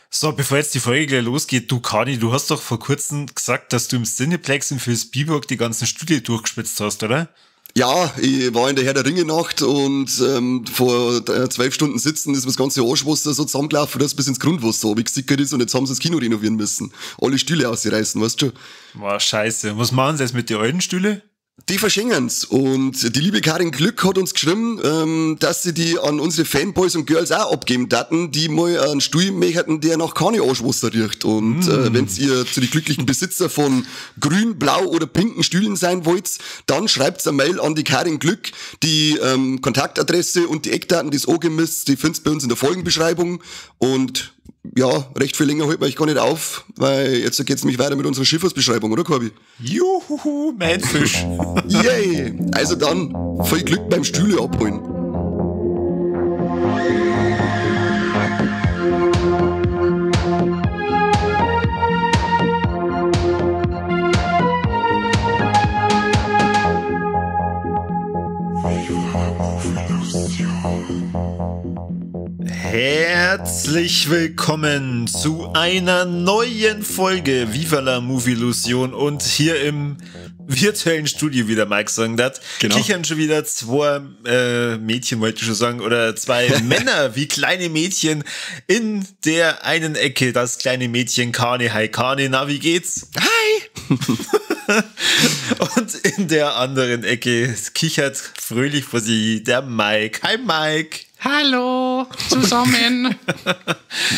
So, bevor jetzt die Folge gleich losgeht, du Kani, du hast doch vor kurzem gesagt, dass du im Cineplex in Vilsbiburg die ganzen Stühle durchgespitzt hast, oder? Ja, ich war in der Herr der Ringe Nacht und vor 12 Stunden sitzen ist mir das ganze Arschwasser so zusammengelaufen, dass bis ins Grundwasser runtergesickert ist und jetzt haben sie das Kino renovieren müssen. Alle Stühle ausreißen, weißt du schon. Boah, scheiße. Was machen sie jetzt mit den alten Stühlen? Die verschenken's. Und die liebe Karin Glück hat uns geschrieben, dass sie die an unsere Fanboys und Girls auch abgeben taten, die mal einen Stuhl möchten, der nach keine Arschwasser riecht. Und wenn ihr zu den glücklichen Besitzer von grün, blau oder pinken Stühlen sein wollt, dann schreibt's eine Mail an die Karin Glück. Die Kontaktadresse und die Eckdaten, die es angeben müsst, die findest bei uns in der Folgenbeschreibung. Und ja, recht viel länger hält man euch gar nicht auf, weil jetzt geht's nämlich weiter mit unserer Schiffsbeschreibung, oder Corby? Juhuhu, mein Fisch. Yay! Also dann, viel Glück beim Stühle abholen. Herzlich willkommen zu einer neuen Folge Viva la Movilusion und hier im virtuellen Studio, wie der Mike sagen hat, genau. Kichern schon wieder zwei Mädchen, wollte ich schon sagen, oder zwei Männer wie kleine Mädchen in der einen Ecke. Das kleine Mädchen Kani. Hi Kani, na, wie geht's? Hi! Und in der anderen Ecke kichert fröhlich vor sie der Mike. Hi Mike! Hallo zusammen.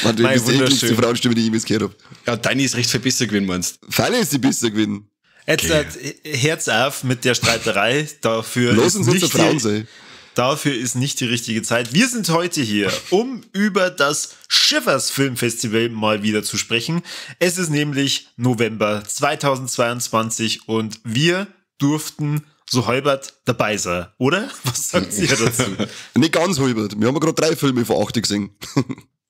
Mann, du bist die ekligste Frauenstimme, die ich jemals gehört habe. Ja, deine ist recht viel besser gewesen, meinst du? Feile ist die besser gewesen. Jetzt okay. Herz auf mit der Streiterei. Dafür Lass uns unsere Frauen sein. Dafür ist nicht die richtige Zeit. Wir sind heute hier, um über das Shivers Filmfestival mal wieder zu sprechen. Es ist nämlich November 2022 und wir durften so halbert dabei sein, oder? Was sagt ihr dazu? Nicht ganz halbert. Wir haben ja gerade 3 Filme vor 8 gesehen.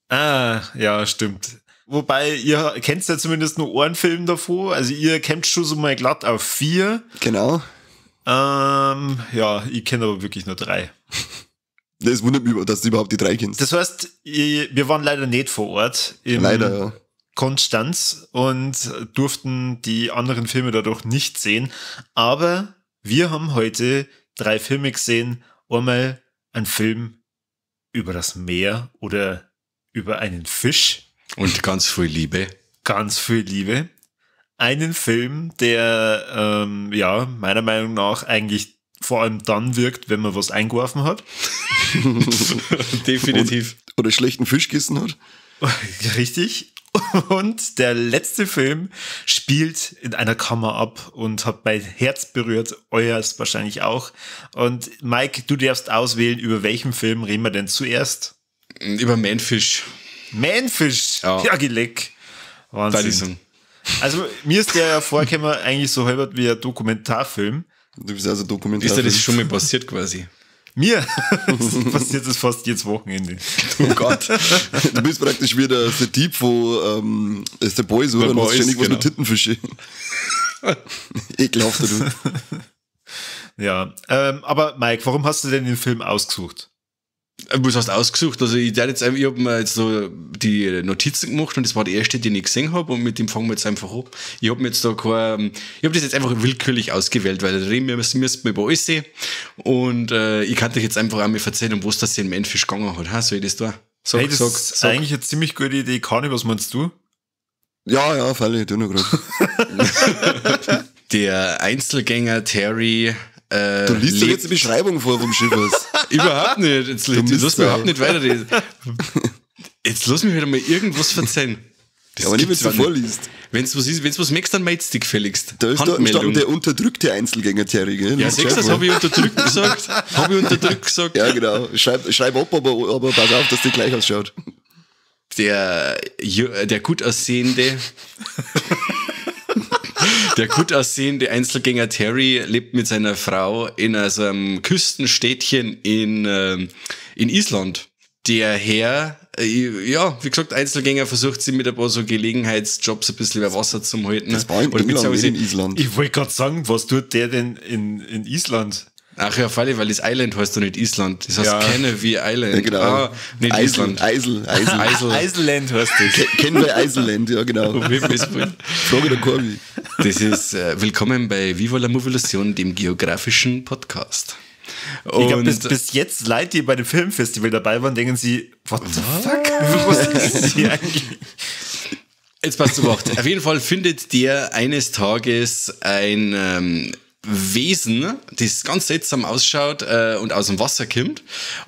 Ah, ja, stimmt. Wobei, ihr kennt ja zumindest nur einen Film davor. Also ihr kennt schon so mal glatt auf 4. Genau. Ja, ich kenne aber wirklich nur 3. Das wundert mich, dass du überhaupt die 3 kennst. Das heißt, wir waren leider nicht vor Ort. Leider, ja. Konstanz und durften die anderen Filme dadurch nicht sehen. Aber wir haben heute 3 Filme gesehen. Einmal ein Film über das Meer oder über einen Fisch. Und ganz viel Liebe. Ganz viel Liebe. Einen Film, der ja, meiner Meinung nach eigentlich vor allem dann wirkt, wenn man was eingeworfen hat. Definitiv. Oder schlechten Fisch gegessen hat. Richtig. Und der letzte Film spielt in einer Kammer ab und hat mein Herz berührt, euers wahrscheinlich auch. Und Mike, du darfst auswählen, über welchen Film reden wir denn zuerst? Über Manfish. Manfish? Ja, ja geleck. Wahnsinn. Also mir ist der ja vorgekommen eigentlich so halb wie ein Dokumentarfilm. Du bist also Dokumentarfilm. Ist dir das schon mal passiert quasi? Mir passiert das fast jedes Wochenende. Oh Gott. Du bist praktisch wie der Typ von The Boys, oder? Und hast ständig was mit Tintenfische. Ekelhafter, du. Ja, aber Mike, warum hast du denn den Film ausgesucht? Was hast du ausgesucht? Also ich habe mir jetzt so die Notizen gemacht und das war die erste, die ich gesehen habe und mit dem fangen wir jetzt einfach an. Ich habe mir jetzt da kein, ich habe das jetzt einfach willkürlich ausgewählt, weil da reden wir müssen über alles sehen und ich kann euch jetzt einfach einmal erzählen, um was das in Manfish gegangen hat. Ha, soll ich das da? Sag, hey, das ist eigentlich eine ziemlich gute Idee. Kani, was meinst du? Ja, freilich, ich tu noch gerade. Der Einzelgänger Terry. Du liest doch jetzt die Beschreibung vor vom Schiffers. Überhaupt nicht. Jetzt lass mich überhaupt nicht weiter. Jetzt lass mich wieder mal irgendwas verzeihen. Das aber nicht, wenn du vorliest. Wenn es was ist, wenn es was merkst, dann meldest du dich gefälligst. Da ist da der unterdrückte Einzelgänger Terry, gell? Ja, siehst du, das habe ich unterdrückt gesagt. Habe ich unterdrückt gesagt. Ja, genau. Schreib ab, aber pass auf, dass die gleich ausschaut. Der gut aussehende. Der gut aussehende Einzelgänger Terry lebt mit seiner Frau in so einem Küstenstädtchen in Island. Der Herr, ja, wie gesagt, Einzelgänger versucht sich mit ein paar so Gelegenheitsjobs ein bisschen über Wasser zu halten. Das war in England, nicht in Island. Ich wollte gerade sagen, was tut der denn in Island? Ach ja, freilich, weil das Island heißt doch nicht Island. Das heißt ja. Canvey Island. Ja, genau. Ah, nicht Island. Island. Eisel. Eiselland heißt das. Canvey Eiselland, ja genau. Frage der Corby. Das ist willkommen bei Viva la Movilusion, dem geografischen Podcast. Und ich glaube, bis jetzt Leute, die bei dem Filmfestival dabei waren, denken sie, what the fuck? Was ist hier eigentlich? Jetzt passt auf. Auf jeden Fall findet der eines Tages ein Wesen, das ganz seltsam ausschaut und aus dem Wasser kommt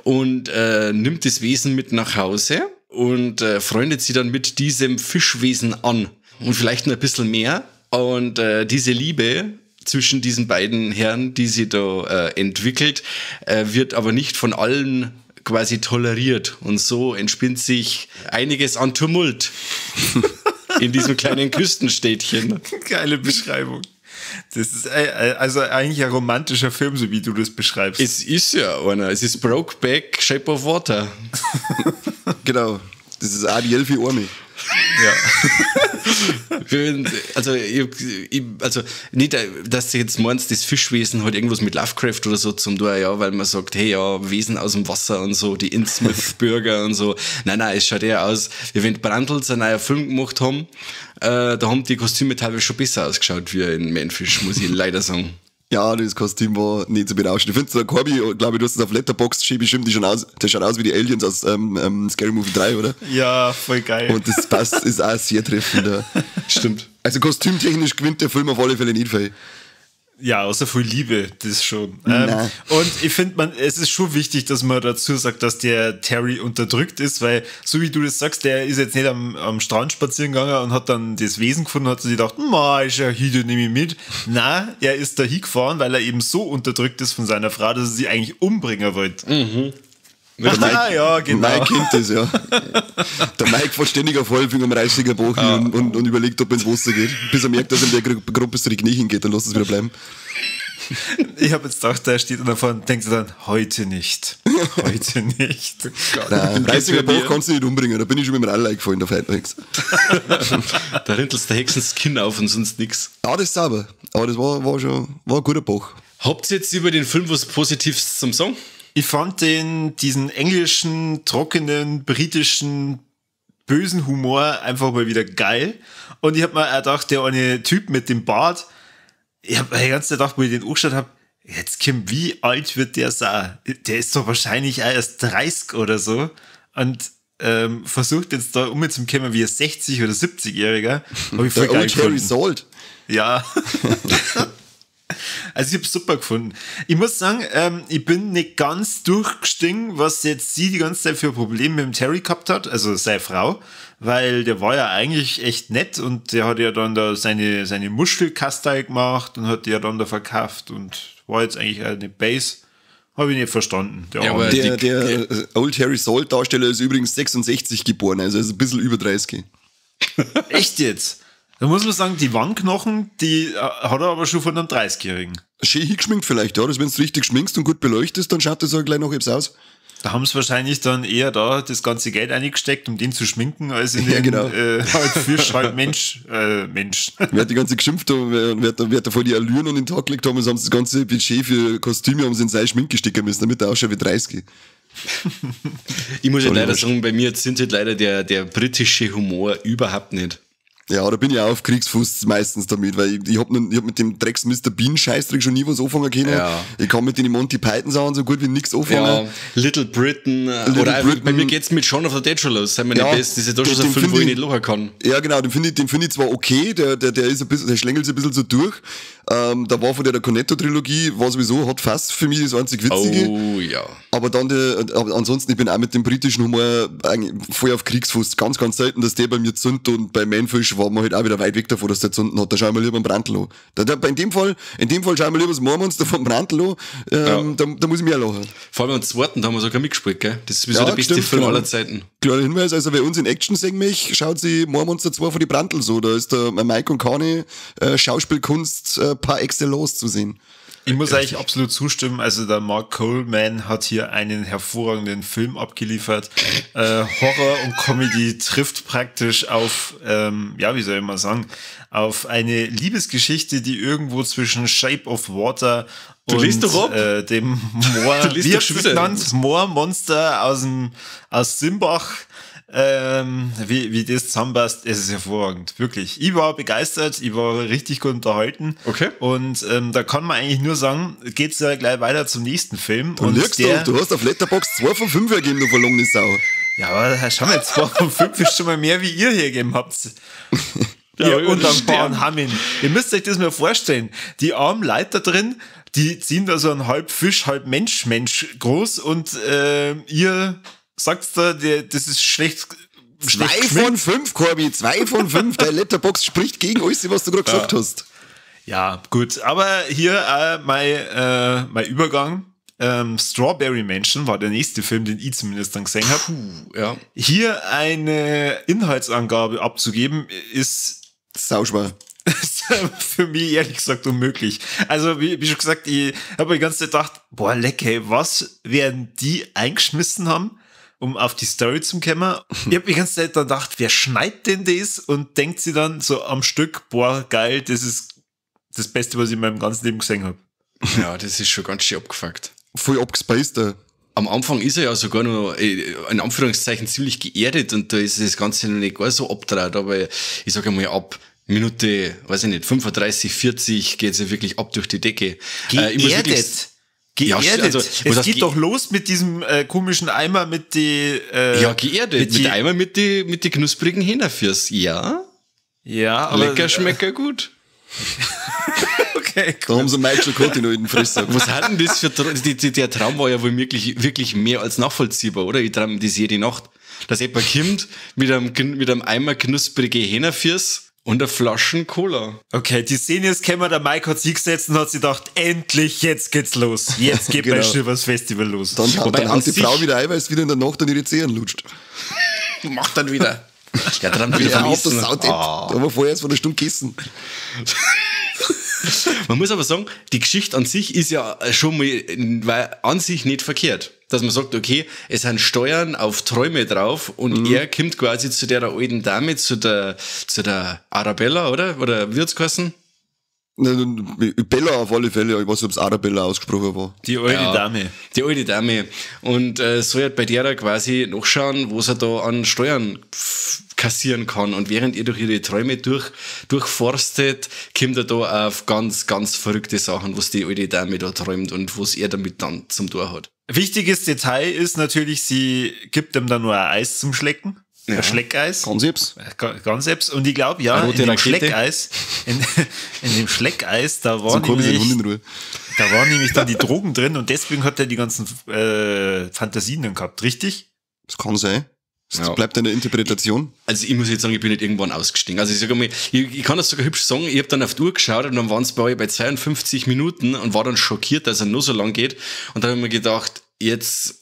und nimmt das Wesen mit nach Hause und freundet sie dann mit diesem Fischwesen an und vielleicht noch ein bisschen mehr. Und diese Liebe zwischen diesen beiden Herren, die sie da entwickelt, wird aber nicht von allen quasi toleriert. Und so entspinnt sich einiges an Tumult in diesem kleinen Küstenstädtchen. Geile Beschreibung. Das ist also eigentlich ein romantischer Film, so wie du das beschreibst. Es ist ja einer. Es ist Brokeback, Shape of Water. Genau. Das ist Ariel für Arme. Ja. Also, also nicht, dass du jetzt meinst, das Fischwesen hat irgendwas mit Lovecraft oder so zum tun, ja, weil man sagt, hey, ja, Wesen aus dem Wasser und so, die Innsmouth-Bürger und so. Nein, nein, es schaut eher aus, wie wenn Brandls einen neuen Film gemacht haben, da haben die Kostüme teilweise schon besser ausgeschaut wie in Manfish, muss ich leider sagen. Ja, das Kostüm war nicht so berauschend. Ich finde, der Corby, glaube ich, du hast es auf Letterboxd schön beschrieben, die schon aus, der schaut aus wie die Aliens aus Scary Movie 3, oder? Ja, voll geil. Und das passt, ist auch sehr treffend. Ja. Stimmt. Also kostümtechnisch gewinnt der Film auf alle Fälle nicht viel. Ja, außer viel Liebe, das schon. Und ich finde, es ist schon wichtig, dass man dazu sagt, dass der Terry unterdrückt ist, weil, so wie du das sagst, der ist jetzt nicht am Strand spazieren gegangen und hat dann das Wesen gefunden und hat sich gedacht, ma, ist ja hier, nehme ich mit. Nein, er ist da hingefahren, weil er eben so unterdrückt ist von seiner Frau, dass er sie eigentlich umbringen wollte. Mhm. Der Mike, ja, genau. Mike kennt das, ja. Der Mike fährt ständig auf Häufig am Reisiger Bach und überlegt, ob er ins Wasser geht. Bis er merkt, dass ihm der gerade bis zu die Knie hingeht, dann lässt es wieder bleiben. Ich habe jetzt gedacht, der steht da vorne und denkt dann, heute nicht. Heute nicht. Nein, Reisiger Bach kannst du nicht umbringen, da bin ich schon mit dem Rallye gefallen, da fällt nichts. Da rintelst der Hexen das Kinn auf und sonst nichts. Ja, das ist sauber. Aber das war schon war ein guter Bach. Habt ihr jetzt über den Film was Positives zum Sagen? Ich fand diesen englischen, trockenen, britischen, bösen Humor einfach mal wieder geil. Und ich hab mir auch gedacht, der eine Typ mit dem Bart, ich hab mir die ganze Zeit gedacht, wo ich den angeschaut hab, jetzt Kim, wie alt wird der sein? Der ist doch wahrscheinlich auch erst 30 oder so. Und versucht jetzt da um zu kommen wie ein 60- oder 70-Jähriger. Hab ich voll geil Old Harry gefunden. Salt. Ja. Also ich hab's super gefunden. Ich muss sagen, ich bin nicht ganz durchgestiegen, was jetzt sie die ganze Zeit für Probleme mit dem Terry gehabt hat, also seine Frau, weil der war ja eigentlich echt nett und der hat ja dann da seine Muschelkastei gemacht und hat die ja dann da verkauft und war jetzt eigentlich eine Base. Habe ich nicht verstanden. Der, ja, aber der Old Harry Salt Darsteller ist übrigens 66 geboren, also ist ein bisschen über 30. Echt jetzt? Da muss man sagen, die Wangenknochen, die hat er aber schon von einem 30-Jährigen. Schön hingeschminkt vielleicht, ja. Das, wenn du richtig schminkst und gut beleuchtest, dann schaut das auch gleich noch etwas aus. Da haben sie wahrscheinlich dann eher da das ganze Geld eingesteckt, um den zu schminken, als in den genau. Halb Fisch, halb Mensch. Mensch. Wer hat die ganze geschimpft haben, wer da voll die Allüren an den Tag gelegt haben, haben sie das ganze Budget für Kostüme haben sie in seine Schminke stecken müssen, damit er ausschaut wie 30. Ich muss ja leider sagen, bei mir sind halt leider der britische Humor überhaupt nicht. Ja, da bin ich auch auf Kriegsfuß meistens damit, weil ich hab mit dem Drecks Mr. Bean Scheißdreck schon nie was anfangen können. Ja. Ich kann mit den Monty Python Sachen so gut wie nichts anfangen. Ja, Little Britain. Oder Britain. Bei mir geht's mit Shaun of the Dead schon los. Sei mir nicht best. Das ist ja doch schon so ein Film, wo ich nicht lachen kann. Ja, genau, den finde ich zwar okay, der ist ein bisschen, der schlängelt sich ein bisschen so durch. Da war von der Cornetto-Trilogie, war sowieso, hat fast für mich das einzig Witzige. Oh, ja. Aber dann, aber ansonsten, ich bin auch mit dem britischen Humor eigentlich voll auf Kriegsfuß. Ganz, ganz selten, dass der bei mir zündet und bei Manfish war man halt auch wieder weit weg davon, dass der zünden hat. Da schauen wir lieber einen Brandl an. In dem Fall schauen wir lieber das Moormonster vom Brandl an. Ja. Da muss ich mehr lachen. Vor allem am zweiten, da haben wir sogar mitgespielt, gell? Das ist sowieso der beste stimmt, Film genau. aller Zeiten. Kleiner Hinweis, also wer uns in Action sehen möchte, schaut sich Moormonster 2 von die Brandl so. Da ist der Mike und Kani Schauspielkunst par excellence zu sehen. Ich muss eigentlich absolut zustimmen. Also der Mark Coleman hat hier einen hervorragenden Film abgeliefert. Horror und Comedy trifft praktisch auf, ja, wie soll ich mal sagen, auf eine Liebesgeschichte, die irgendwo zwischen Shape of Water Du und liest doch ab. Dem Moor, Du liest wie doch hast schon du es wieder. genannt? Moormonster aus Simbach. Wie das zusammenpasst, es ist hervorragend, wirklich. Ich war begeistert, ich war richtig gut unterhalten. Okay. Und da kann man eigentlich nur sagen, geht's ja gleich weiter zum nächsten Film. Du und lügst der, doch, du hast auf Letterboxd 2 von 5 ergeben, du verlogene Sau. Ja, aber schau mal, 2 von 5 ist schon mal mehr, wie ihr hier gegeben habt. Ja, Ihr undankbaren Stern. Hammin. Ihr müsst euch das mal vorstellen. Die armen Leute da drin, die ziehen da so einen halb Fisch, halb Mensch, Mensch groß und ihr sagt da, das ist schlecht. 2 schlecht von 5, Corby, 2 von 5. Dein Letterboxd spricht gegen alles, was du gerade gesagt hast. Ja, gut. Aber hier mein Übergang. Strawberry Mansion war der nächste Film, den ich zumindest dann gesehen habe. Ja. Hier eine Inhaltsangabe abzugeben, ist Sauschwer. ist für mich ehrlich gesagt unmöglich. Also, wie schon gesagt, ich habe mir die ganze Zeit gedacht, boah, leck, ey, was werden die eingeschmissen haben, um auf die Story zu kommen? Ich habe die ganze Zeit dann gedacht, wer schneidet denn das? Und denkt sie dann so am Stück, boah, geil, das ist das Beste, was ich in meinem ganzen Leben gesehen habe. Ja, das ist schon ganz schön abgefuckt. Voll abgespaced. da. Am Anfang ist er ja sogar noch, in Anführungszeichen, ziemlich geerdet und da ist das Ganze noch nicht gar so abgedreht, aber ich sage einmal, ab Minute, weiß ich nicht, 35, 40 geht's ja wirklich ab durch die Decke. Ich muss wirklich- Geerdet. Geerdet. Ja, also, es was heißt geht doch los mit diesem komischen Eimer mit die. Ja, geerdet. Mit Mit, die, einmal mit die knusprigen Hähnerfürs. Ja, ja, aber, lecker, schmecker gut. Okay, Da haben sie Michael Cotty noch in den Fresssack. Was hat denn das für der Traum war ja wohl wirklich, wirklich mehr als nachvollziehbar, oder? Ich träume das jede Nacht. Dass jemand kommt mit einem Eimer knusprige Hähnerfürs und einer Flaschen Cola. Okay, die Szene ist gekommen, der Mike hat sich gesetzt und hat sich gedacht, endlich, jetzt geht's los. Jetzt geht Genau. mein Shivers Festival los. Dann, Wobei dann an haut die sich- Frau wieder ein, weil es wieder in der Nacht an ihre Zehen lutscht. Macht dann wieder. Ja, dann wieder Ja, vom auf das Essen. Saudepp. Da haben wir vorher erst von einer Stunde gegessen. Man muss aber sagen, die Geschichte an sich ist ja schon mal weil an sich nicht verkehrt. Dass man sagt, okay, es sind Steuern auf Träume drauf und er kommt quasi zu der alten Dame, zu der Arabella, oder? Oder wird's geheißen? Bella auf alle Fälle, ich weiß nicht, ob es Arabella ausgesprochen war. Die alte Ja. Dame. Die alte Dame. Und soll halt bei der quasi nachschauen, was er da an Steuern kassieren kann. Und während ihr durch ihre Träume durchforstet, kommt er da auf ganz, ganz verrückte Sachen, was die alte Dame da träumt und was er damit dann zum Tor hat. Wichtiges Detail ist natürlich, sie gibt ihm dann nur ein Eis zum Schlecken. Ja. Ein Schleckeis. Ganz selbst. Ganz selbst. Und ich glaube, ja, Eine in rote dem Rakete. Schleckeis, in dem Schleckeis, da war Zum Corby seinen nämlich, Hund in Ruhe. da waren nämlich dann die Drogen drin und deswegen hat er die ganzen Fantasien dann gehabt, richtig? Das kann sein. Das Ja. bleibt eine Interpretation. Also ich muss jetzt sagen, ich bin nicht irgendwann ausgestiegen. Also ich sage mal, ich kann das sogar hübsch sagen, ich habe dann auf die Uhr geschaut und dann waren es bei euch bei 52 Minuten und war dann schockiert, dass er nur so lang geht. Und dann habe ich mir gedacht, jetzt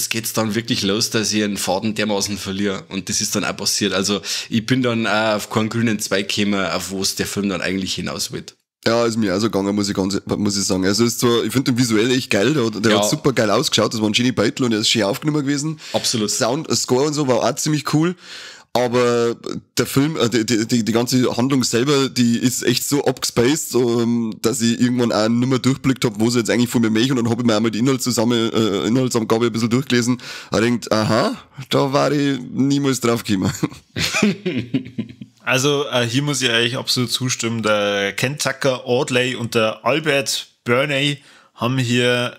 geht's dann wirklich los, dass ich einen Faden dermaßen verliere. Und das ist dann auch passiert. Also ich bin dann auch auf keinen grünen Zweig gekommen, auf wo es der Film dann eigentlich hinaus wird. Ja, ist mir auch so gegangen, muss ich sagen. Also ist zwar, ich finde den visuell echt geil, der Ja. hat super geil ausgeschaut, das war ein schöner Beutel und er ist schön aufgenommen gewesen. Absolut. Sound, Score und so war auch ziemlich cool. Aber der Film, die ganze Handlung selber, die ist echt so abgespaced, dass ich irgendwann auch nicht mehr durchblickt hab, wo sie jetzt eigentlich von mir möchte. Und dann hab ich mir einmal die Inhaltsangabe ein bisschen durchgelesen. Und denkt, aha, da war ich niemals drauf gekommen. Also hier muss ich eigentlich absolut zustimmen. Der Ken Tucker Audley und der Albert Burney haben hier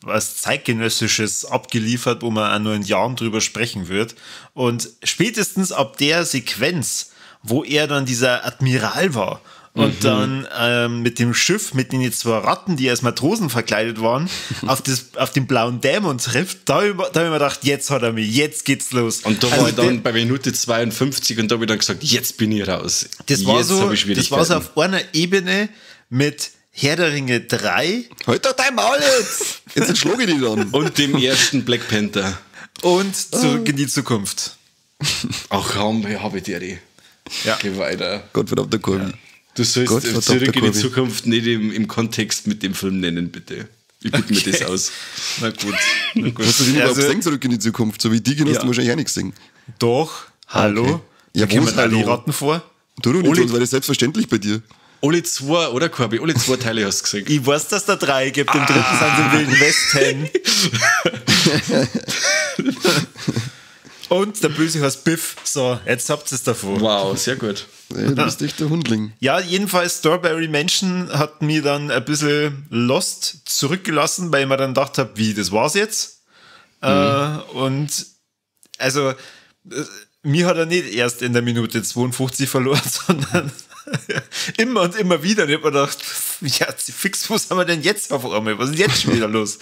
was Zeitgenössisches abgeliefert, wo man auch nur in Jahren drüber sprechen wird. Und spätestens ab der Sequenz, wo er dann dieser Admiral war und dann mit dem Schiff, mit den zwei Ratten, die als Matrosen verkleidet waren, auf den blauen Dämon trifft, da hab ich mir gedacht, jetzt hat er mich, jetzt geht's los. Und da Also war ich dann bei Minute 52 und da habe ich dann gesagt, jetzt bin ich raus. Das war jetzt so, hab ich das war so Schwierigkeiten. auf einer Ebene mit Herr der Ringe 3 Halt doch dein Maul jetzt! Jetzt entschlag ich dich dann. Und dem ersten Black Panther. und Zurück in die Zukunft. Ach komm, habe ich dir die. Ja. Geh weiter. Gott verdammter Corby. Du sollst Gott, Zurück in die Zukunft nicht im Kontext mit dem Film nennen, bitte. Ich gucke mir das aus. Na gut. Na gut. Hast du den überhaupt gesehen, Zurück in die Zukunft? So wie die hast du wahrscheinlich auch nicht gesehen. Doch. Hallo. Okay. Ja, da kommen die Ratten vor. Du, nicht, sonst war das selbstverständlich bei dir. Alle zwei, oder Corby? Alle zwei Teile hast du gesehen. Ich weiß, dass da 3 gibt. Im dritten sind sie im Wilden Westen. Und der Böse heißt Biff. So, jetzt habt ihr es davor. Wow, sehr gut. Ja, du bist echt der Hundling. Ja, jedenfalls Strawberry Mansion hat mir dann ein bisschen lost zurückgelassen, weil ich mir dann gedacht habe, wie, das war's jetzt? Und also, mir hat er nicht erst in der Minute 52 verloren, sondern immer und immer wieder. Und ich hab mir gedacht, ja, fix, was haben wir denn jetzt auf einmal? Was ist denn jetzt schon wieder los?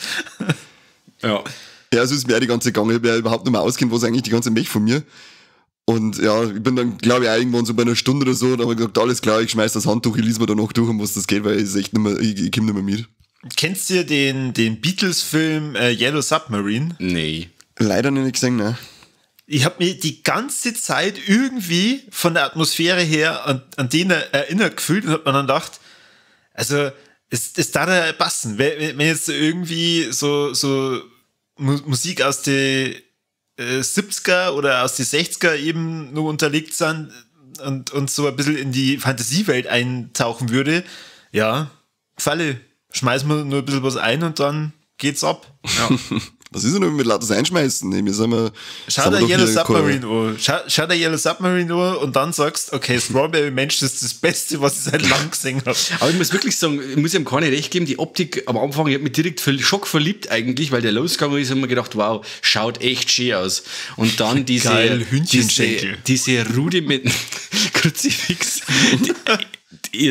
Ja. Ja, so ist mir auch die ganze gegangen. Ich hab ja überhaupt nicht mehr auskennt, was eigentlich die ganze Mech von mir. Und ja, ich bin dann, glaube ich, auch irgendwann so bei einer Stunde oder so, da habe ich gesagt, alles klar, ich schmeiß das Handtuch, ich lese mir da noch durch, um was das geht, weil ich echt nicht mehr, ich komme nicht mehr mit. Kennst du den Beatles-Film Yellow Submarine? Nee. Leider noch nicht gesehen, ne. Ich habe mir die ganze Zeit irgendwie von der Atmosphäre her an den erinnert gefühlt und hab mir dann gedacht, also es darf ja passen. Wenn jetzt irgendwie so Musik aus den 70er oder aus den 60er eben nur unterlegt sind und so ein bisschen in die Fantasiewelt eintauchen würde, ja, Falle, schmeißen wir nur ein bisschen was ein und dann geht's ab. Ja. Was ist denn mit lauter einschmeißen? Nee, wir sind wir, schau dir Yellow Submarine an. Schau dir Yellow Submarine an und dann sagst, okay, Strawberry Mansion ist das Beste, was ich seit langem gesehen habe. Aber ich muss wirklich sagen, ich muss ihm keine recht geben, die Optik am Anfang, ich habe mich direkt schockverliebt eigentlich, weil der losgegangen ist und mir gedacht, wow, schaut echt schön aus. Und dann diese, geil, Hühnchenschenkel. Diese Rudiment Kruzifix.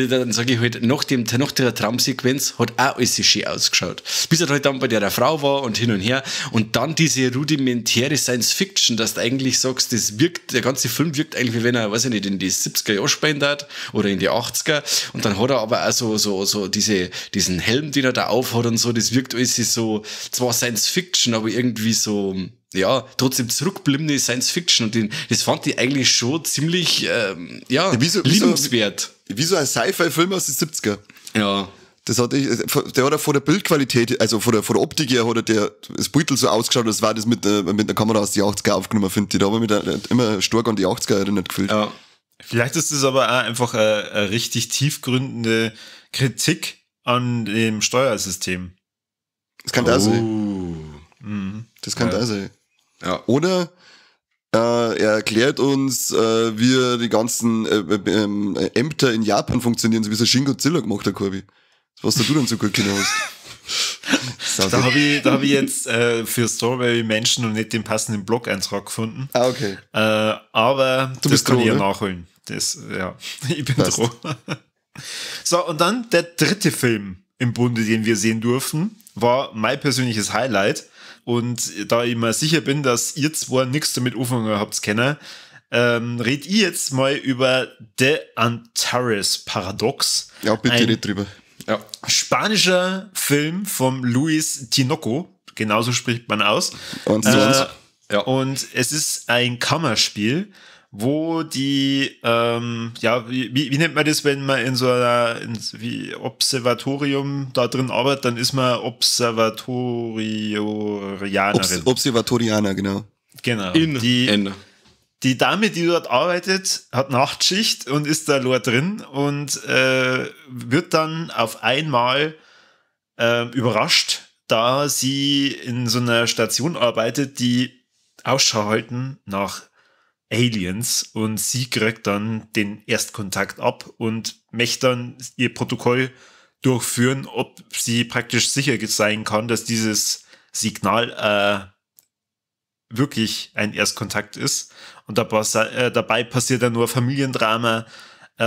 Dann sage ich halt, nach der Traumsequenz hat auch alles schön ausgeschaut. Bis er halt dann bei der Frau war und hin und her. Und dann diese rudimentäre Science-Fiction, dass du eigentlich sagst, das wirkt, der ganze Film wirkt eigentlich, wie wenn er, weiß ich nicht, in die 70er Jahre spielen hat oder in die 80er. Und dann hat er aber auch so diesen Helm, den er da aufhat und so, das wirkt alles so, zwar Science-Fiction, aber irgendwie so, ja, trotzdem zurückbliebene Science-Fiction. Und das fand ich eigentlich schon ziemlich, ja, liebenswert. Wie so ein Sci-Fi-Film aus den 70er. Ja. Das hat der hat auch von der Bildqualität, also von der Optik her, hat er das Beutel so ausgeschaut, als war das mit der Kamera aus den 80er aufgenommen, finde ich. Da habe ich mich da immer stark an die 80er erinnert gefühlt. Ja. Vielleicht ist es aber auch einfach eine richtig tiefgründende Kritik an dem Steuersystem. Das kann da sein. Mhm. Das kann da sein. Ja. Oder er erklärt uns, wie die ganzen Ämter in Japan funktionieren, so wie es Shin Godzilla gemacht hat, Corby. Was du dann so gut kennen hast. Da habe ich jetzt für Strawberry Mansion und nicht den passenden Blog-Eintrag gefunden. Ah, okay. Aber du das bist kann dran, ich ja nachholen. Das, ja, ich bin dran. So, und dann der dritte Film im Bunde, den wir sehen durften, war mein persönliches Highlight. Und da ich mir sicher bin, dass ihr zwar nichts damit anfangen habt, kennen, red ich jetzt mal über The Antares Paradox. Ja, bitte nicht drüber. Ja. Spanischer Film vom Luis Tinoco, genauso spricht man aus. Und, ja. Und es ist ein Kammerspiel, wo die, ja, wie nennt man das, wenn man in so einer wie Observatorium da drin arbeitet, dann ist man Observatorianerin. Observatorianer, genau. Genau. Die Dame, die dort arbeitet, hat Nachtschicht und ist da nur drin und wird dann auf einmal überrascht, da sie in so einer Station arbeitet, die Ausschau halten nach Aliens, und sie kriegt dann den Erstkontakt ab und möchte dann ihr Protokoll durchführen, ob sie praktisch sicher sein kann, dass dieses Signal wirklich ein Erstkontakt ist. Und dabei passiert dann nur Familiendrama,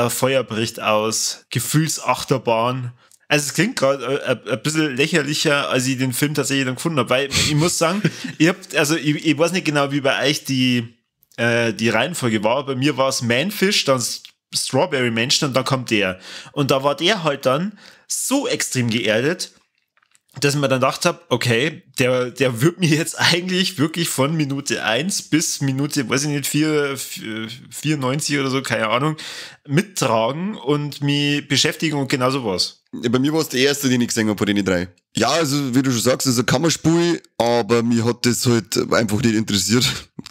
Feuer bricht aus, Gefühlsachterbahn. Also es klingt gerade ein bisschen lächerlicher, als ich den Film tatsächlich dann gefunden habe, weil ich muss sagen, ich weiß nicht genau, wie bei euch die Reihenfolge war. Bei mir war es Manfish, dann Strawberry Mansion und dann kommt der. Und da war der halt dann so extrem geerdet, dass ich mir dann gedacht habe, okay, der wird mir jetzt eigentlich wirklich von Minute 1 bis Minute, weiß ich nicht, 94 oder so, keine Ahnung, mittragen und mich beschäftigen und genau so war's. Ja, bei mir war es der erste, den ich gesehen habe von den drei. Ja, also wie du schon sagst, also Kammerspiel, aber mir hat das halt einfach nicht interessiert.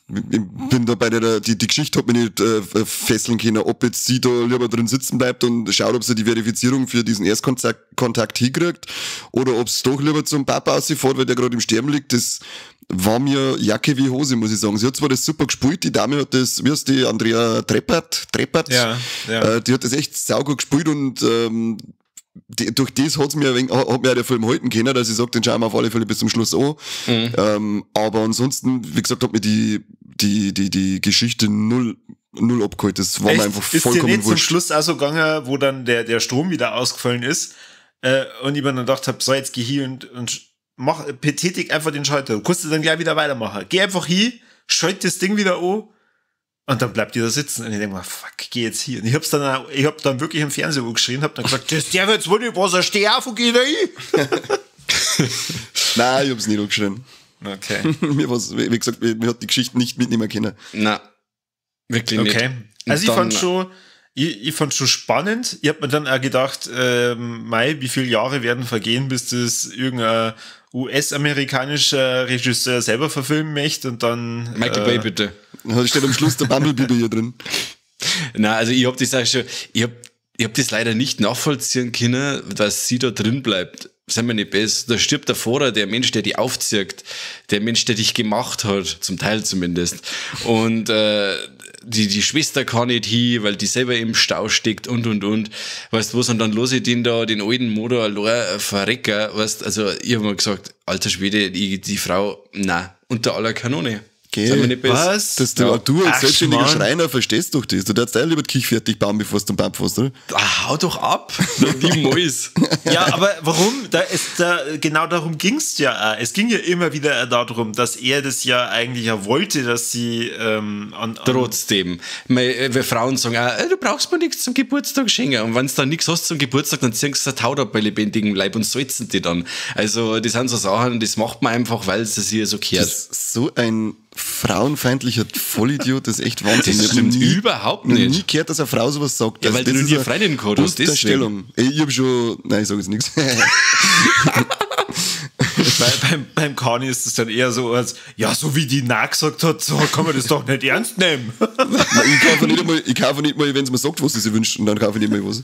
Ich bin da bei der, die Geschichte hat mich nicht fesseln können, ob jetzt sie da lieber drin sitzen bleibt und schaut, ob sie die Verifizierung für diesen Erstkontakt hinkriegt oder ob es doch lieber zum Papa rausfährt, weil der gerade im Sterben liegt. Das war mir Jacke wie Hose, muss ich sagen. Sie hat zwar das super gespielt, die Dame hat das, wie heißt die, Andrea Treppert, ja, ja. Die hat das echt saugut gespielt und durch das hat's mir ein wenig, hat mir auch der Film halten können, dass ich sage, den schauen wir auf alle Fälle bis zum Schluss an. Mhm. Aber ansonsten, wie gesagt, hat mir die Geschichte null abgeholt. Das war mir einfach vollkommen wurscht. Ist dir nicht zum Schluss auch so gegangen, wo dann der Strom wieder ausgefallen ist, und ich mir dann gedacht habe, so, jetzt geh hier und mach, betätig einfach den Schalter. Du kannst dann gleich wieder weitermachen. Geh einfach hin, schalt das Ding wieder an. Und dann bleibt ihr da sitzen und ich denke mir, fuck, geh jetzt hier. Und ich hab's dann auch, ich hab dann wirklich im Fernseher geschrien, hab dann gesagt, das der jetzt wohl nicht, was er steh auf und geh da hin. Nein, ich hab's nicht angeschrien. Okay. Mir war's, wie gesagt, mir hat die Geschichte nicht mitnehmen können. Nein, wirklich nicht. Okay. Also ich fand schon spannend. Ich hab mir dann auch gedacht, mei, wie viele Jahre werden vergehen, bis das irgendein US-amerikanischer Regisseur selber verfilmen möchte und dann... Michael Bay, bitte. Da steht am Schluss der Bumblebee hier drin. Na, also ich hab das auch schon, ich hab das leider nicht nachvollziehen können, dass sie da drin bleibt. Sind wir nicht besser. Da stirbt der Vater, der Mensch, der dich aufzieht, der Mensch, der dich gemacht hat, zum Teil zumindest. Und die Schwester kann nicht hin, weil die selber im Stau steckt und. Weißt du was? Und dann los ich den da, den alten Motor allein verrecken. Weißt, also ich hab mir gesagt, alter Schwede, die Frau, na, unter aller Kanone. Okay. Was? Dass du, ja. Du als selbstständiger Schreiner verstehst doch das. Du darfst auch lieber die Küche fertig bauen, bevor du zum Bam fährst, oder? Ach, hau doch ab! Niemals! Ja, aber warum? Genau darum ging es ja auch. Es ging ja immer wieder darum, dass er das ja eigentlich ja wollte, dass sie Trotzdem. Wir Frauen sagen auch, du brauchst mir nichts zum Geburtstag schenken. Und wenn du dann nichts hast zum Geburtstag, dann ziehst du ein Tau da bei lebendigem Leib und salzen die dann. Also das sind so Sachen, das macht man einfach, weil es sich so kehrt. Das ist so ein frauenfeindlicher Vollidiot, das ist echt Wahnsinn. Das stimmt überhaupt nicht. Ich habe nie gehört, dass eine Frau sowas sagt. Ja, weil du nie eine Freundin gehabt hast. Unterstellung. Ich hab schon... Nein, ich sag jetzt nichts. Beim Kani ist es dann eher so, als, ja, so wie die Na gesagt hat, so kann man das doch nicht ernst nehmen. Nein, ich kaufe nicht mal, wenn sie mir sagt, was sie sich wünscht, und dann kaufe ich nicht mal was.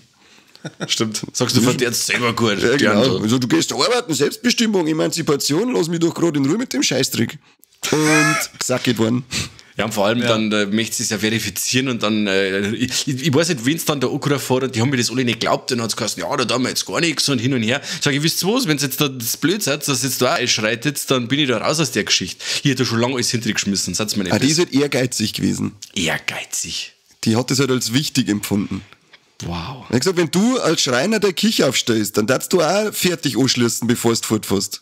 Stimmt. Sagst du, verdienst selber gut. Ja, genau. Also, du gehst arbeiten, Selbstbestimmung, Emanzipation, lass mich doch gerade in Ruhe mit dem Scheißtrick. Und gesagt worden. Ja, und vor allem dann möchte sie es ja verifizieren und dann, ich weiß nicht, wen es dann da angerufen hat und die haben mir das alle nicht geglaubt und dann hat es geheißen, ja, da tun wir jetzt gar nichts und hin und her. Sag ich, wisst ihr was, wenn ihr jetzt da das blöd seid, dass ihr jetzt da einschreitet, dann bin ich da raus aus der Geschichte. Ich hätte schon lange alles hintergeschmissen, seid's mir nicht. Ah, die ist halt ehrgeizig gewesen. Ehrgeizig. Die hat das halt als wichtig empfunden. Wow. Ich hab gesagt, wenn du als Schreiner der Küche aufstellst, dann darfst du auch fertig anschließen, bevor du fortfährst.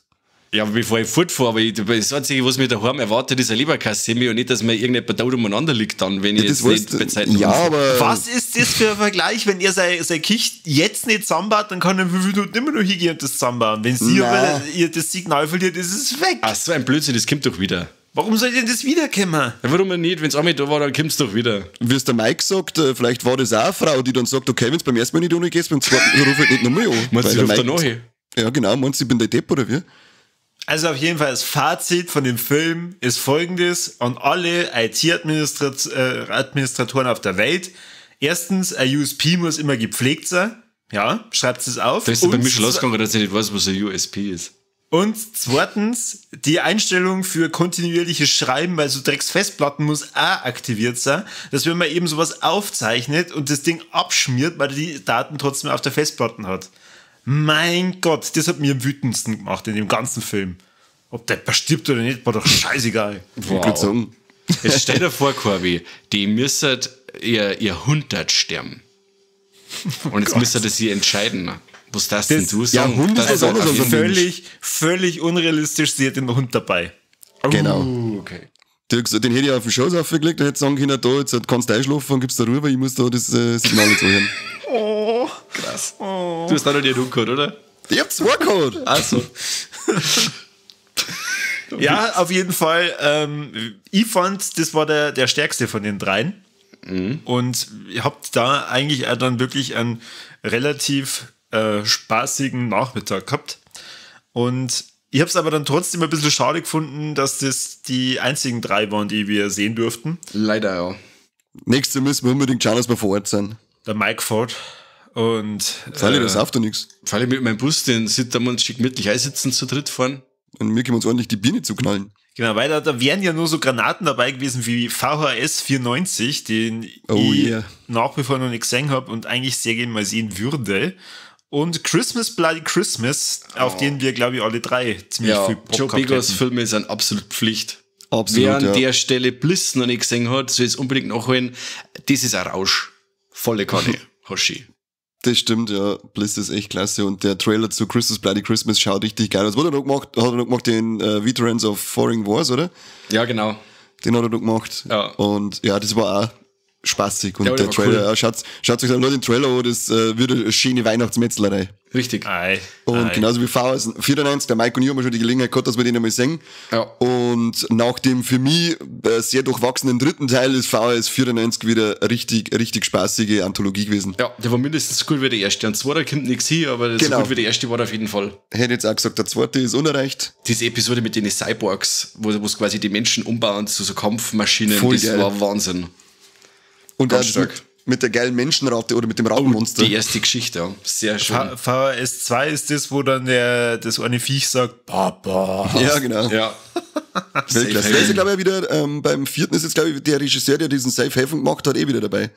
Ja, bevor ich fortfahre, aber das Einzige, was mir daheim erwartet, ist ein Leberkassemi und nicht, dass mir irgendjemand da umeinander liegt dann, wenn ich jetzt nicht bei Zeiten. Ja, aber was ist das für ein Vergleich, wenn ihr sein Kicht jetzt nicht zusammenbaut, dann kann er in 5 Minuten immer noch hingehen und das zusammenbauen. Wenn sie aber ihr das Signal verliert, ist es weg. Ach, so ein Blödsinn, das kommt doch wieder. Warum soll denn das wiederkommen? Ja, warum nicht? Wenn es einmal da war, dann kommt es doch wieder. Wie es der Mike sagt, vielleicht war das auch eine Frau, die dann sagt, okay, wenn es beim ersten Mal nicht ohne geht, beim zweiten Mal ruf ich nicht nochmal an. Meinst du, ruft danach hin? Ja, genau. Meinst du, ich bin der Depp oder wie? Also auf jeden Fall, das Fazit von dem Film ist folgendes an alle IT-Administratoren auf der Welt. Erstens, ein USP muss immer gepflegt sein. Ja, schreibt es auf. Da ist es bei mir schon losgegangen, dass ich nicht weiß, was ein USP ist. Und zweitens, die Einstellung für kontinuierliches Schreiben bei so Drecksfestplatten muss auch aktiviert sein, dass wenn man eben sowas aufzeichnet und das Ding abschmiert, weil die Daten trotzdem auf der Festplatte hat. Mein Gott, das hat mir am wütendsten gemacht in dem ganzen Film. Ob der stirbt oder nicht, war doch scheißegal. Wow. Jetzt stell dir vor, Corby, die müssen ihr Hund sterben. Und jetzt müsst ihr sie entscheiden. Was das denn du sagen? Ja, Hund ist was anderes als ein Mensch. Völlig unrealistisch, sie hat den Hund dabei. Genau. Okay. Den hätte ich auf den Schoß aufgelegt und hätte sagen können, da, jetzt kannst du einschlafen und gibst da rüber, ich muss da das Signal jetzt anhören. Oh. Krass. Oh. Du hast auch noch nicht Hund gehabt, oder? Ich hab zwei gehabt. Also. Ja, auf jeden Fall. Ich fand, das war der stärkste von den dreien. Mhm. Und ihr habt da eigentlich auch dann wirklich einen relativ spaßigen Nachmittag gehabt. Und ich habe es aber dann trotzdem ein bisschen schade gefunden, dass das die einzigen drei waren, die wir sehen durften. Leider, ja. Nächstes Mal müssen wir unbedingt schauen, dass wir vor Ort sind. Der Mike Ford. Und. Freilich, das sauft doch nichts. Freilich mit meinem Bus, den sitzen wir uns schick gemütlich einsitzen zu dritt fahren. Und mir können wir uns ordentlich die Birne zuknallen. Genau, weil da wären ja nur so Granaten dabei gewesen wie VHS 94, den ich nach wie vor noch nicht gesehen habe und eigentlich sehr gerne mal sehen würde. Und Christmas Bloody Christmas, auf den wir, glaube ich, alle drei ziemlich viel Bock Joe Begos Filme sind absolut Pflicht. Absolut, wer an der Stelle Bliss noch nicht gesehen hat, soll es unbedingt nachholen. Das ist ein Rausch. Volle Kanne, Hoshi. Das stimmt, ja. Bliss ist echt klasse. Und der Trailer zu Christmas Bloody Christmas schaut richtig geil aus. Was hat er noch gemacht? Hat er noch gemacht den Veterans of Foreign Wars, oder? Ja, genau. Den hat er noch gemacht. Ja. Und ja, das war auch spaßig. Und ja, der Trailer, cool. Ja, schaut euch dann nur den Trailer an, das wird eine schöne Weihnachtsmetzlerei. Richtig. Ei, und genauso wie VHS 94, der Mike und ich haben schon die Gelegenheit gehabt, dass wir den einmal sehen. Ja. Und nach dem für mich sehr durchwachsenen dritten Teil ist VHS 94 wieder richtig, richtig spaßige Anthologie gewesen. Ja, der war mindestens so gut wie der erste. Und zweiter kommt nichts hin, aber so gut wie der erste war auf jeden Fall. Hätte jetzt auch gesagt, der zweite ist unerreicht. Diese Episode mit den Cyborgs, wo es quasi die Menschen umbauen zu so Kampfmaschinen, voll das geil. War Wahnsinn. Und ganz stark. Mit der geilen Menschenratte oder mit dem Rattenmonster. Die erste Geschichte, ja. Sehr schön. VHS 2 ist das, wo dann das eine Viech sagt, Papa. Ja, genau. Ja. Weltklasse. Der ist ja, glaube ich, wieder, beim vierten ist jetzt, glaube ich, der Regisseur, der diesen Safe Haven gemacht hat, eh wieder dabei.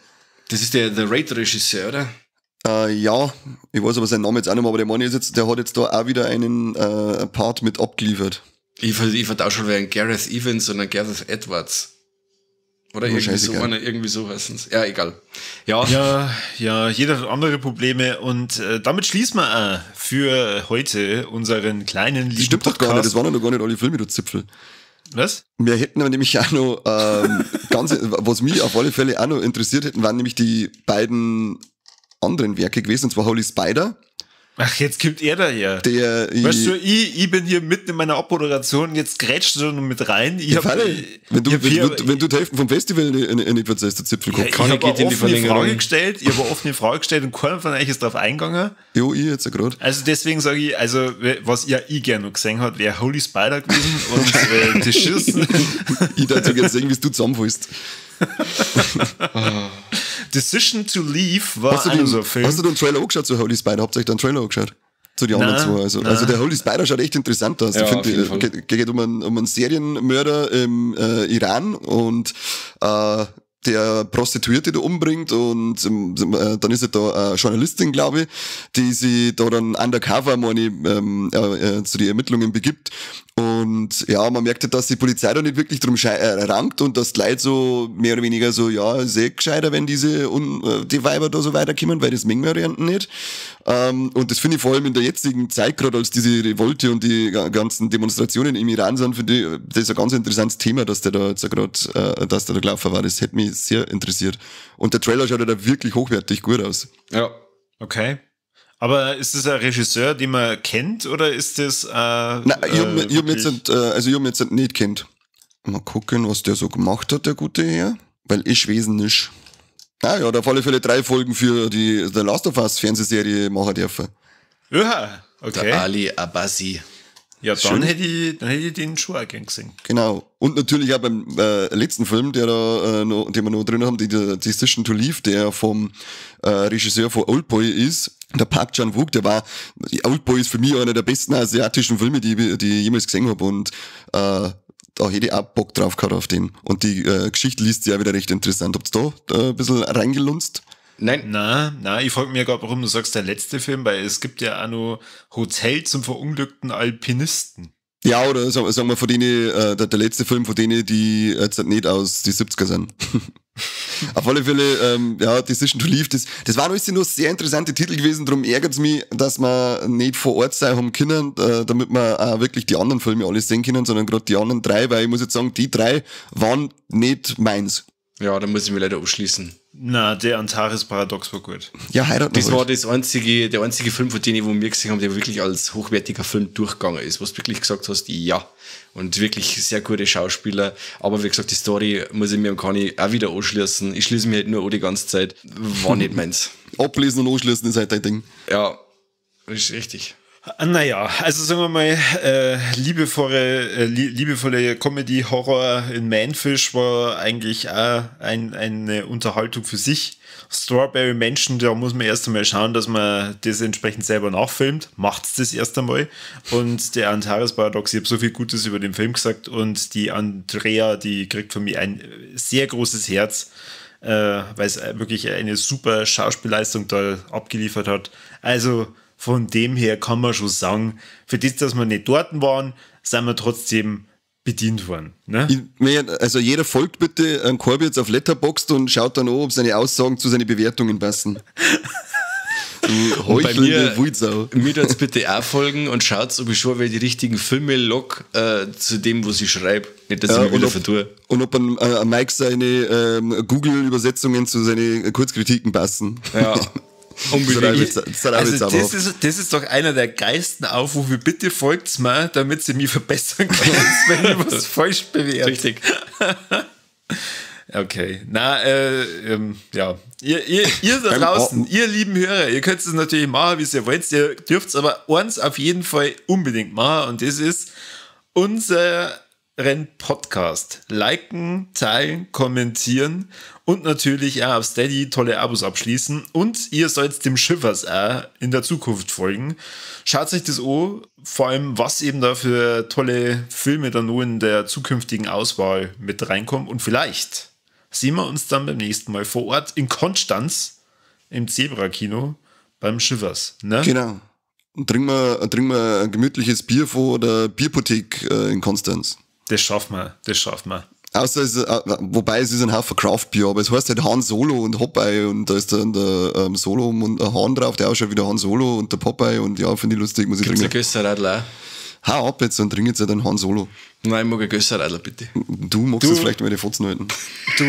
Das ist der The Raid-Regisseur, oder? Ja, ich weiß aber seinen Namen jetzt auch nicht mehr, aber der Mann ist jetzt, der hat jetzt da auch wieder einen Part mit abgeliefert. Ich vertausche schon einen Gareth Evans und einen Gareth Edwards. Oder irgendwie so, irgendwie so heißen's. Ja, egal. Ja. Ja, jeder hat andere Probleme und damit schließen wir auch für heute unseren kleinen lieben Stimmt Podcast. Doch gar nicht, das waren doch gar nicht alle Filme, du Zipfel. Was? Wir hätten nämlich auch noch, was mich auf alle Fälle auch noch interessiert hätten, waren nämlich die beiden anderen Werke gewesen, und zwar Holy Spider. Ach, jetzt kommt er daher. Weißt du, ich bin hier mitten in meiner Abmoderation, jetzt grätscht du noch mit rein. Wenn du die Hälfte vom Festival nicht verzeihst, der Zipfelkopf. Ja, ich habe eine offene Frage gestellt, ich habe eine offene Frage gestellt und keiner von euch ist drauf eingegangen. Jo, ich jetzt ja gerade. Also deswegen sage ich, also was ja ich gerne noch gesehen hat, wäre Holy Spider gewesen und das Schießen. Ich dachte jetzt sehen, wie du zusammenfällst. Decision to Leave war ein so Film. Hast du den Trailer angeschaut zu Holy Spider? Habt ihr euch den Trailer angeschaut? Zu den anderen zwei. Also der Holy Spider schaut echt interessant aus. Ja, ich finde, geht um einen Serienmörder im Iran und der Prostituierte da umbringt und dann ist ja da eine Journalistin, glaube ich, die sich da dann undercover meine, zu den Ermittlungen begibt. Und ja, man merkt halt, dass die Polizei da nicht wirklich drum rankt und dass die Leute so mehr oder weniger so, ja, ist eh gescheiter, wenn diese die Weiber da so weiterkommen, weil das mengen wir nicht. Und das finde ich vor allem in der jetzigen Zeit, gerade als diese Revolte und die ganzen Demonstrationen im Iran sind, finde ich, das ist ein ganz interessantes Thema, dass der da jetzt gerade, dass der da gelaufen war. Das hätte mich sehr interessiert. Und der Trailer schaut ja da wirklich hochwertig gut aus. Ja. Okay. Aber ist das ein Regisseur, den man kennt, oder ist das... Nein, ich hab ihn jetzt, nicht kennt. Mal gucken, was der so gemacht hat, der gute Herr. Weil ich weiß nicht. Ah ja, hat auf alle Fälle 3 Folgen für die The Last of Us Fernsehserie machen dürfen. Ja, okay. Der Ali Abbasi. Ja, dann hätte ich den schon auch gern gesehen. Genau. Und natürlich auch beim letzten Film, der da, noch, den wir noch drin haben, die Decision to Leave, der vom Regisseur von Oldboy ist, der Park Chan-wook, der war, Oldboy ist für mich einer der besten asiatischen Filme, die ich jemals gesehen habe, und da hätte ich auch Bock drauf gehabt auf den. Und die Geschichte liest sich auch wieder recht interessant. Habt ihr da ein bisschen reingelunzt? Nein. Na, ich frage mich ja gerade, warum du sagst, der letzte Film, weil es gibt ja auch noch Hotel zum verunglückten Alpinisten. Ja, oder sagen wir von denen, der letzte Film von denen, die jetzt nicht aus die 70er sind. Auf alle Fälle, ja, Decision to Leave, das waren alles nur sehr interessante Titel gewesen, darum ärgert es mich, dass wir nicht vor Ort sein haben können, damit wir auch wirklich die anderen Filme alle sehen können, sondern gerade die anderen 3, weil ich muss jetzt sagen, die 3 waren nicht meins. Ja, da muss ich mich leider abschließen. Na, der Antares-Paradox war gut. Ja, heiraten Das war das einzige, der einzige Film, von denen, wo wir gesehen haben, der wirklich als hochwertiger Film durchgegangen ist, wo du wirklich gesagt hast, ja. Und wirklich sehr gute Schauspieler. Aber wie gesagt, die Story muss ich mir am Kani auch wieder anschließen. Ich schließe mich halt nur an die ganze Zeit. War nicht meins. Ablesen und anschließen ist halt dein Ding. Ja, ist richtig. Naja, also sagen wir mal, liebevolle Comedy-Horror in Manfish war eigentlich auch eine Unterhaltung für sich. Strawberry Mansion, da muss man erst einmal schauen, dass man das entsprechend selber nachfilmt. Macht's das erst einmal. Und der Antares Paradox, ich habe so viel Gutes über den Film gesagt und die Andrea, die kriegt von mir ein sehr großes Herz, weil es wirklich eine super Schauspielleistung da abgeliefert hat. Also von dem her kann man schon sagen, für das, dass wir nicht dort waren, sind wir trotzdem bedient worden. Ne? Also jeder folgt bitte einem Corby jetzt auf Letterboxd und schaut dann an, ob seine Aussagen zu seinen Bewertungen passen. Du heuchelnde Wulsau. Mir tut's bitte auch folgen und schaut, ob ich schon die richtigen Filme log zu dem, was ich schreibe. Nicht, dass ich mich wieder vertue. Und ob an Mike seine Google-Übersetzungen zu seinen Kurzkritiken passen. Ja. Unbedingt. Also das ist doch einer der geilsten Aufrufe. Bitte folgt's mir, damit sie mich verbessern können, wenn ich was falsch bewerte. Richtig. Okay. Na, ja. Ihr da draußen, ihr lieben Hörer, ihr könnt es natürlich machen, wie ihr wollt. Ihr dürft es aber eins auf jeden Fall unbedingt machen und das ist unseren Podcast. Liken, teilen, kommentieren und natürlich auch auf Steady tolle Abos abschließen. Und ihr sollt dem Shivers auch in der Zukunft folgen. Schaut euch das an, vor allem was eben da für tolle Filme dann nur in der zukünftigen Auswahl mit reinkommen. Und vielleicht sehen wir uns dann beim nächsten Mal vor Ort in Konstanz im Zebra-Kino beim Shivers. Ne? Genau. Und trinken wir ein gemütliches Bier vor der Bierpothek in Konstanz. Das schaffen wir, das schaffen wir. Außer es, wobei es ist ein Haufen Craft-Bier, aber es heißt halt Han Solo und Popeye und da ist dann der Solo und ein Hahn drauf, der ausschaut wie der Han Solo und der Popeye und ja, finde ich lustig, muss ich Gibt's trinken. Gibt's ein Gösserradler auch? Hau ab jetzt und trink jetzt ja den Han Solo. Nein, ich mag ein Gösserradler, bitte. Du magst es vielleicht mal die Fotzen halten. Du,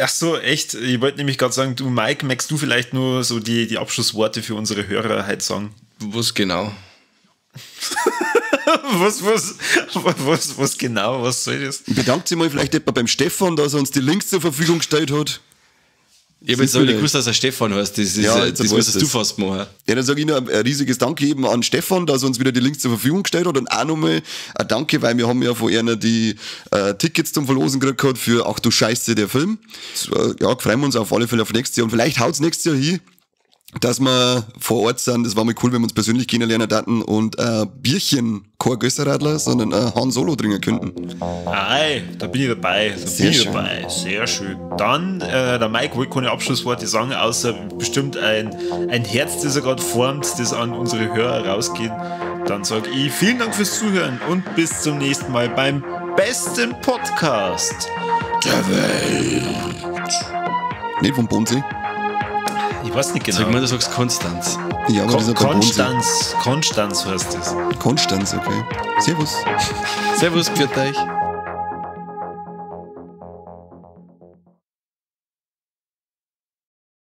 ach so, echt, ich wollte nämlich gerade sagen, du Mike, magst du vielleicht nur so die Abschlussworte für unsere Hörer heute sagen? Was genau? Was genau, was soll das? Bedankt sich mal vielleicht etwa beim Stefan, dass er uns die Links zur Verfügung gestellt hat. Ich habe jetzt aber nicht gewusst, dass er Stefan heißt. Das ist, ja, das müsstest du fast machen. Ja, dann sage ich noch ein riesiges Danke eben an Stefan, dass er uns wieder die Links zur Verfügung gestellt hat und auch nochmal ein Danke, weil wir haben ja von einer die Tickets zum Verlosen gekriegt hat für Ach du Scheiße, der Film. Ja, freuen wir uns auf alle Fälle auf nächstes Jahr und vielleicht haut's nächstes Jahr hin, dass wir vor Ort sind. Das war mal cool, wenn wir uns persönlich kennenlernen daten und Bierchen, kein Gösserradler, sondern Han Solo trinken könnten. Ei, da bin ich dabei. Da bin ich dabei. Sehr schön. Dann, der Mike wollte keine Abschlussworte sagen, außer bestimmt ein Herz, das er gerade formt, das an unsere Hörer rausgeht. Dann sage ich vielen Dank fürs Zuhören und bis zum nächsten Mal beim besten Podcast der Welt. Nicht vom Bodensee? Ich weiß nicht genau. Sag mal, du sagst Konstanz. Ja, aber das ist Konstanz. Konstanz heißt das. Konstanz, okay. Servus. Servus, pfiat euch.